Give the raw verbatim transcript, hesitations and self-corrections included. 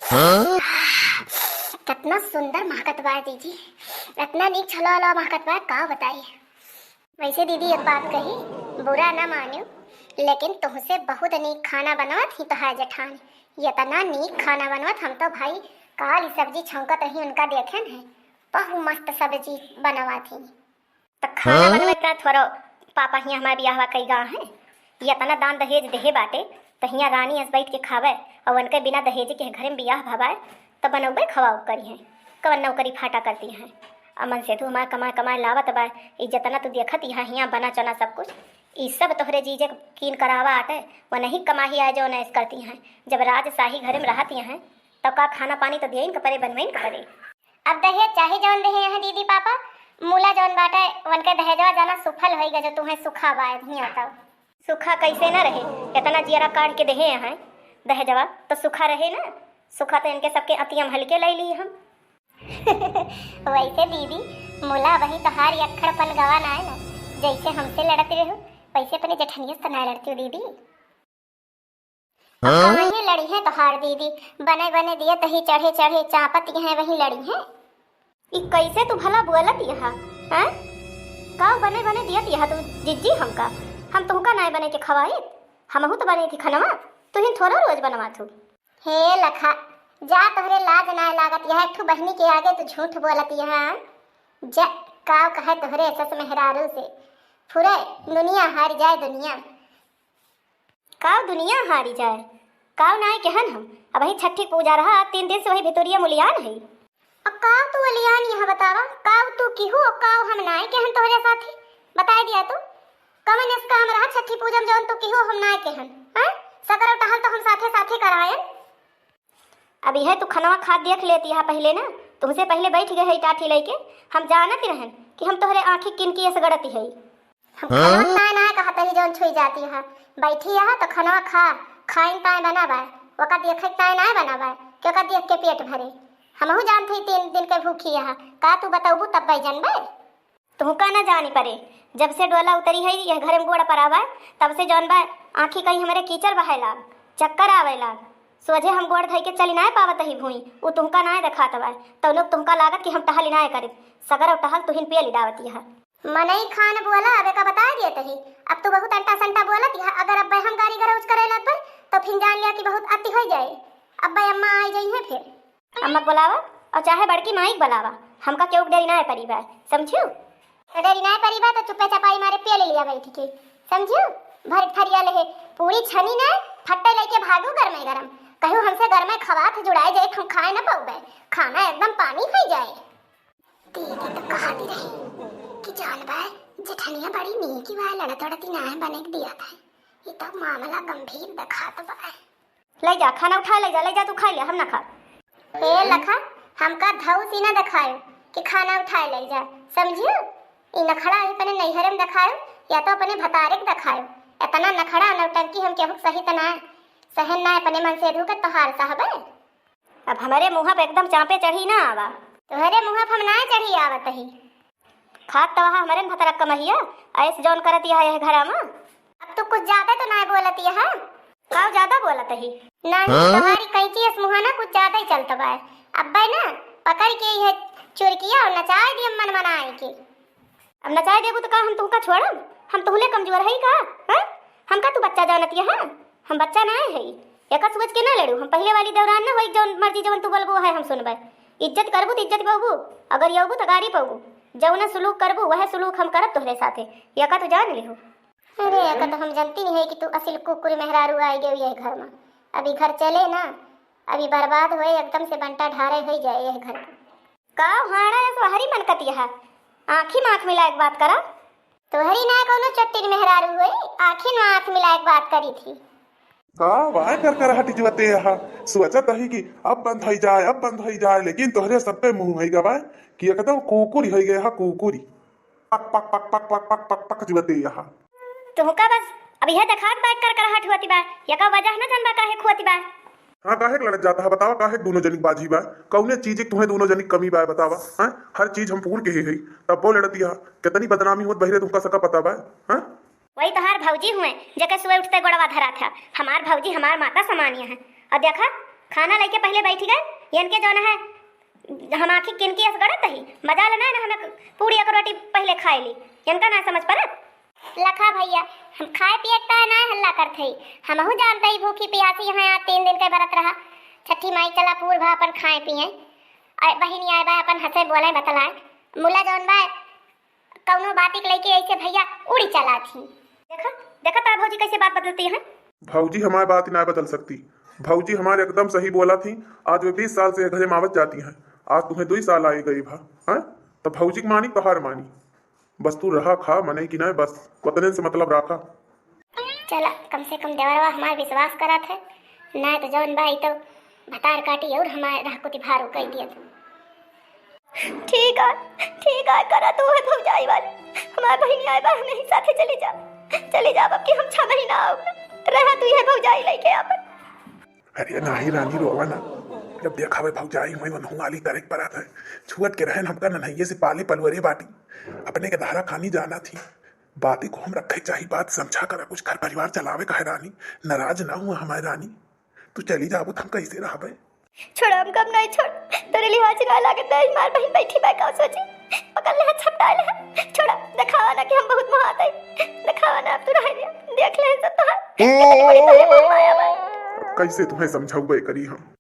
हाँ? कितना सुंदर महकत बा दीदी, इतना नीक छलवा वाला महकत बा, का बताई। वैसे दीदी एक बात कही, बुरा ना मानियो, लेकिन तुहसे बहुत नीक खाना बनवत ही तोहार जेठान। इतना नीक खाना बनवत, हम तो भाई काल ही सब्जी छौंकत रही उनका देखेन है, बहुत मस्त सब्जी बनवत ही। त खाना हाँ? बनवे का थोरो पापा हियाँ हमार बियाहवा कई गा है, इतना दान दहेज देहे बाटे, त हियाँ रानी अस बैठ के खावे, और उनके बिना दहेज के घरे में बियाह भवाए, त बनौबे खवाऊ करी है, कवन नौकरी फाटा करती है। अमन से तू हमार कमाए कमाए लावत बा, ई जतना तू देखत यहाँ हियाँ बना चना सब कुछ, ई सब तोहरे जीजे कीन करावा आटे, वो नहीं कमाही आए जौन ऐस करती हैं। जब राजशाही घरे में रहत यहाँ, तब का खाना पानी तो देइन के परे, बनवाइन के परे। अब दहेज चाहे जौन देहे यहाँ दीदी पापा, मूला जौन बाटे, उनके दहेजवा जाना सुफल होई गए, जो तुम्हें सुखा बा, नहीं आता। सुखा कैसे ना रहे, इतना जियरा काढ़ के देहे यहाँ दहेजवा, तो सुखा रहे ना। सुखा तो इनके सबके अतियम हल्के ले ली हम। वैसे दीदी, मूला वही तोहार अक्खड़पन गवा ना है ना, जैसे हमसे लड़त रहो, वैसे अपने जेठनिया से ना लड़ती हो दीदी। हाँ? वही लड़ी है तोहार दीदी, बने बने दिए तही चढ़े चढ़े चापत हैं, वही लड़ी है। ई कैसे तू भला बोलत यहा, हैं? का बने बने दियत यहा तू जिज्जी हमका? हम तुहका नाय बने के खवाइत, हमहू तो बने थी खनवा, तू ही थोड़ा रोज बनवा थू। हे लखा, जा तोहरे लाज नाय लागत यहा, एक ठू बहिनी के आगे तू झूठ बोलत यहा। जा, काव कहे तोहरे सस मेहरारू से, फुरे दुनिया हार जाए दुनिया। काव दुनिया हारी जाए, काव नाय केहन हम। अबही छठी पूजा रहा, तीन दिन से वही भितुरिया मुलियान है। अब काव तू अलियान यहाँ बतावा, काव तू किहू और काव हम नाय केहन तोहरे साथी? बताए दिया तू, कवन ऐस काम रहा छठी पूजा में जौन तू किहू हम नाय केहन? हैं? सगरो टहल तो हम साथे साथे करायन। अब यह तू खनवा खा देख लेती है पहले ना, तुमसे पहले बैठ गए है टाठी लेके। हम जानत रहन कि हम तोहरे आँखी किनकी ऐस गड़ती है। हम हाँ? खनवा नाय नाय कहत ही जौन छुई जाती है। बैठी है तो खनवा खा, खाइन ताय बना बाय, ओका देखे ताय नाय बना बाय, कि ओका देख के पेट भरे। हमहू जानत ही तीन दिन के भूखी है, का तू बतौबू तब जनबे? तुहका न जानी परे, जब से डोला उतरी है, यह घर में गोड़ परावा, तब से जौन बा, आँखी कहीं हमरे कीचड़ बहाए लाग, चक्कर आवे लाग। सोझे हम गोड़ धई के चली नाय पावत ही भूई, उ तुहका नाय देखात बा, तौ लोग तुहका लागत कि हम टहल नाय करित, सगर और टहल तुहिन पे लिदावत यह। मनई खान बोला, अब एका बताए दिए तही, अब तू बहुत अंटा संटा बोलत यह, अगर अब हम गारी गरौज करे लगबे, तो फिर जान लिया कि बहुत अति हो जाए, अब अम्मा आई जाई है फिर। अम्मा के बुलावा और चाहे बड़की माई के बुलावा, हमका केहू के देरी नाय परी बाय, समझू? तो देरी नाय परी बाय तो चुप्पे चपाई मारे पेल लिया बैठ के, समझू? भर थरिया ले पूरी छनी नाय, फट्टे लेके भागू गरमे गरम, कहू हमसे गरमे खवात जुड़ाए जाए, हम खाए न पाउबे, खाना एकदम पानी हो जाए। दीदी तो कहती रही कि जान बाय जेठनिया बड़ी नीक बाय, लड़त उड़ती नाय बने के दिया था, ये तो मामला गंभीर दिखात बाय। ले जा, खाना उठा ले जा, ले जा, तू खाई ले, हम ना खाब। ए लखा, हमका धौस ही ना देखायो कि खाना उठाए ले जा, समझियो? ई नखड़ा अपने नैहरे में देखायो या तो अपने भतारे के देखायो। इतना नखड़ा नौटंकी हम केहू के सही त ना, सहन ना अपने मन से धू के तोहार सहबे। अब हमरे मुँह पे एकदम चापे चढ़ी ना आवा। तोहरे मुँह पे हम ना चढ़ी आवत ही। खात तो वहाँ हमरे न भतरक कमहिया, ऐस जौन करत यह, यह घरा में। अब तू कुछ ज्यादा तो ना बोलत यह। काव ज्यादा बोलत ही? नहीं, हाँ? तुम्हारी कैंची अस मुहाना कुछ ज्यादा ही चलत बा। अब्बे ना पकड़ के यह चुरकिया और नचाए दिए मन मनाए के। अब नचाए देबू तो का हम तुहका छोड़ब? हम तुहले कमजोर हई का? हाँ? हमका तू बच्चा जानत यह? हम बच्चा ना है। एका सोच के ना लड़ू, हम पहले वाली दौरान ना होई, जौन मर्जी जौन तू बोलबू है हम सुनबे। इज्जत करबू तो इज्जत पाबू, अगर यौबू तो गारी पाबू। जौन सुलूक करबू वह सुलूक हम करब तोहरे साथे, एका तू जान लिहो। अरे एका तो हम जानती नहीं है कि तू असिल कुकुर मेहरारू आई गई यह घर में। अभी घर चले ना, अभी बर्बाद होए एकदम से बंटा ढारे हो जाए यह घर। का हाड़ा ऐसो हरी मन कतिया है, आँखी में आँख मिलाए के बात करा। तोहरी ना कौनो चट्टिन मेहरारू होई, आँखी में आँख मिलाए के बात करी थी। का वाय कर कर हटी जुवते यहाँ, सोचत ही कि अब बंद होई जाए, अब बंद होई जाए, लेकिन तोहरे सब पे मुँह होई गवाए कि एकदम कुकुरी होई गए हा, कुकुरी। पक पक पक पक पक पक पक पक जुवते यहाँ। तुहका बस अब यह देखात बा कर कर हट हुआती बा, यका वजह न जानबा काहे खुआती बा। हाँ, काहे के लड़त जाता है बतावा, काहे के दोनों जनिक बाजी बा? कौने चीज के तुम्हें दोनों जनिक कमी बा बतावा? हाँ, हर चीज हम पूर के ही है, तब वो लड़तिया, कितनी बदनामी होत बहिरे तुमका सका पता बा? हाँ? वही तोहार भौजी हुए, जेके सुबह उठते गोड़वा धरा था। हमार भौजी हमार माता समानिया है। और देखा, खाना लइके पहिले बैठ गए, यनके जौन है, हम आँखी किनकी अस गड़त ही, मजा लेना है ना, हमें पूरी एक रोटी पहिले खाए ली, यनका ना समझ परत। लखा भैया, हम खाए पिए का ना हल्ला करत हई, हमहू जानत हई भूखी पियासी यहाँ आज तीन दिन के बरत रहा। छठी माई चला पूर भा अपन खाए पिए, आए बहिनी आए बा अपन हंसे बोले बतलाए, मुला जौन बा कौनो बाती के लइके ऐसे भैया उड़ी चला थी। देखा, देखा तार भौजी कैसे बात बदलती है। भौजी हमार बात ना बदल सकती, भौजी हमार एकदम सही बोला थी। आज वे बीस साल से घरे मावत जाती हैं, आज तुम्हें दुई साल आए गई भा, हैं? तो भौजी के मानी तोहार मानी, बस तू रहा खा मने कि नहीं, बस वतने से मतलब राखा। चला, कम से कम देवरवा हमार विश्वास करत है, ना तो जौन बा ई तो भतार काटी और हमार रहकुती भारू कई दियत। ठीक है, ठीक है, करा तू है भौजाई वाली, हमार बहिनी आए बा, हम यही साथे चली जा, चली जा, अब कि हम छह महीना आओ, रहा तू है भौजाई लइके अपन। अरे नाही रानी, रोवा ना। जब देखा वे भौजाई हुई, उन्हों वाली करे के परत है। छुअट के रहन हमका नन्हइये से पाले पलवरे बाटी। अपने के धारा खानी जाना थी। बाती को हम रखे चाही, बात समझा करा, कुछ घर परिवार चलावे का है रानी। नाराज ना हुआ हमारे रानी। तू चली जाबो तो हम कैसे रहबे? छोड़ा, हम कब नहीं छोड़। तोरे लिहाज ना लागे, दे मार बहिन बैठी बा, का सोची? पकड़ ले, छपटा ले। छोड़ा, दिखावा ना कि हम बहुत महात है। दिखावा ना, अब तू रह ले। देख ले सब तोहार। कितनी बड़ी तोहरे मोह माया बा। अब कैसे तुम्हें समझाऊबे करी हम?